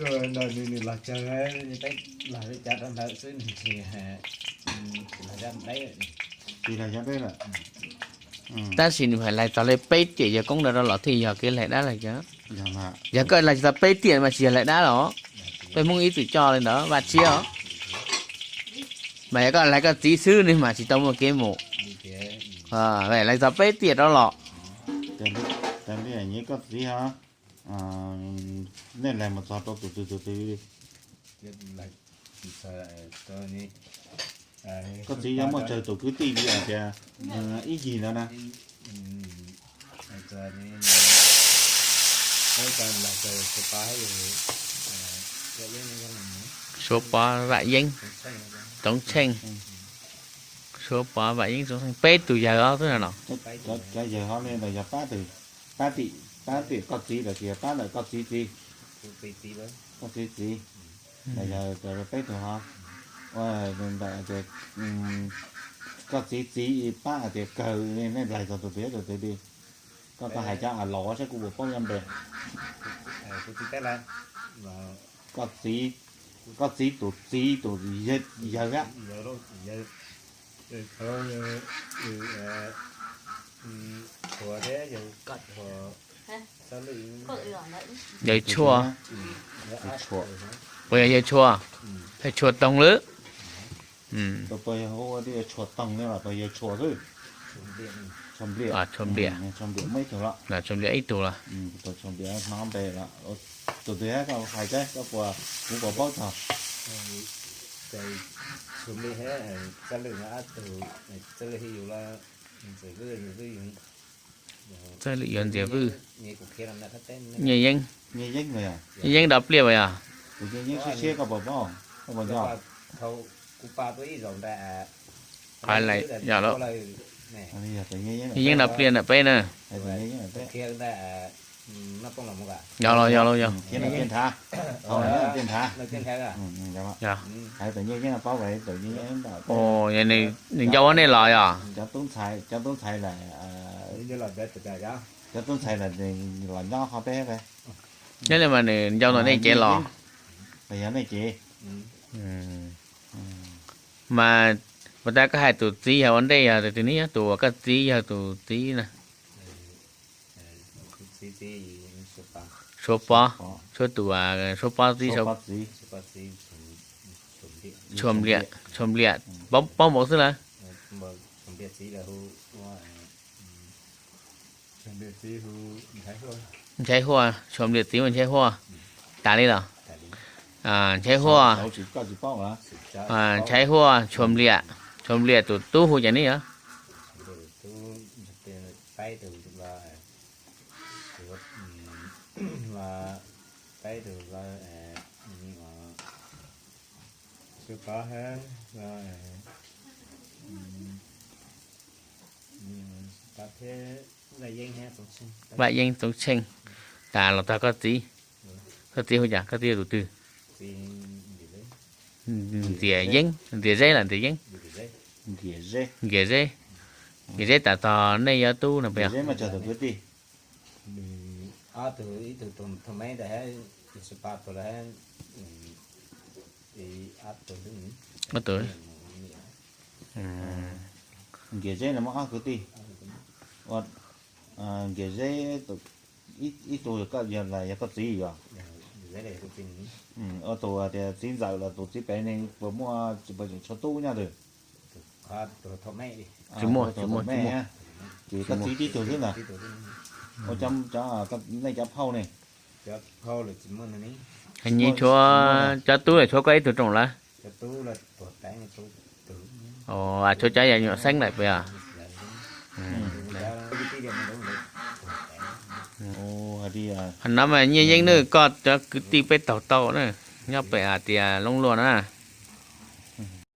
Nws, nws los tsawg, peb los li cas rau ntawd xwb, nws tsis, tsis los zaj deb. Tsis los zaj deb lawm. Tab sis nws hais laig txog li peb tiam yawg koob ntawd rau los thiaj yog kev laig dab lawm. Yog koj laig txog peb tiam mas tsis yog laig dab los. Peb Hmoob ib txwm coj li ntawd vaj tshiab os. Mas yog koj laig koj txiv xwb nws mas tsis tau muaj kev mus. Laig txog peb tiam rau los. Koj txiv, nej laig mus txog rau tus twg tus twg li? Koj txiv yog muaj tsawg tus kwv tij li hais tias ib yig ntawd na? Suav Pov, Vam Yeeb, Txoov Tsheej, Suav Pov, Vam Yeeb, Txoov Tsheej, peb tus yawg os twb no. Cov yawg hov li ntawd yog pab tim, pab tim koj txiv los sis yog pab ntawm koj txiv txiv? Koj txiv txiv. Yog peb tug hov. Ua ntawm tias koj txiv txiv pab hais tias kawg nej laig txog tus twg tus twg li? Koj, koj hais cov a los saib kuv puas paub nyob npe. Koj txiv, koj txiv tus txiv tus yawg a. Yawg Tshuaj, puas yog Yawg Tshuaj? Yawg Tshuaj Toog lawm. Tus puas yog hu ua Tshuaj Toog ne los puas yog Tshuaj xwb? Tshuaj Npliam, Tshuaj Npliam muaj ib tug los. Tshuaj Npliam ib tug los. Tus Tshuaj Npliam hnov npe los. Tus twg koj hais saib koj puas, kuv puas paub txog. Txawj Lwm yuav Ntxias Vwj. Nyiaj Yeeb. Nyiaj Yeeb, Nyiaj Yeeb dab pliaj puas yog? Tus Nyiaj Yeeb siab siab koj puas paub, koj puas nco? Nyiaj Yeeb dab pliaj ntawm peb na. Yog los, yog los, yog. Nws ncau ua nej los yog? Cov tub ntxhais, cov tub ntxhais lawm, cov tub ntxhais lawm los nyob qhov peb. Nyob li mas nws ncau ntawm nej cev los? Yog nej cev. Mas puas tas koj hais tus txiv yog ua ntej yog tus twg ne, tus uas koj txiv yawg tus txiv na? Suav Pob, Suav tus, Suav Pob txiv, Tshuaj Npliam, Tshuaj Npliam, paub npaum xwb lawm. Ntshaib Huaj, Tshuaj Npliam txiv mas Ntshaib Huaj. Tas li los? Ntshaib Huaj, Ntshaib Huaj, Tshuaj Npliam, Tshuaj Npliam tus tub hu cas ne yog? Vaj Yeeb, Txoov Tsheej. Tas los txog koj txiv. Koj txiv hu cas, koj txiv yog tus twg? Ntxias Yeeb, Ntxias Zeb los Ntxias Yeeb? Ntxias Zeb. Ntxias Zeb tas tog nej yuav tub no puas yog? Ob tug, ib tug tus thaj meb ntawd, tus xwb pab tus lawm, ob tug. Nkias Zeb no muaj ob kwv tij. Nkias Zeb, ib tug yog koj txiv yog? Ua tus tias txiv ntxawm los tus txiv pem ne puas muaj, puas tseem tshuav tub nyob twg? Tsis muaj, tsis muaj, tsis muaj. Ces koj txiv tib tug xwb ntag. Ua cov, nej cov phauj ne? Heev nyuaj tshuav, cov tub los tshuav koj ib tug rooj lawm. Tshuav cov yam nyuam xeeb lawm puas yog? Hos no mas Nyiaj Yeeb nawb, koj cov kwv tij peb taug tau na, nyob pem hais tias Loob Luaj na.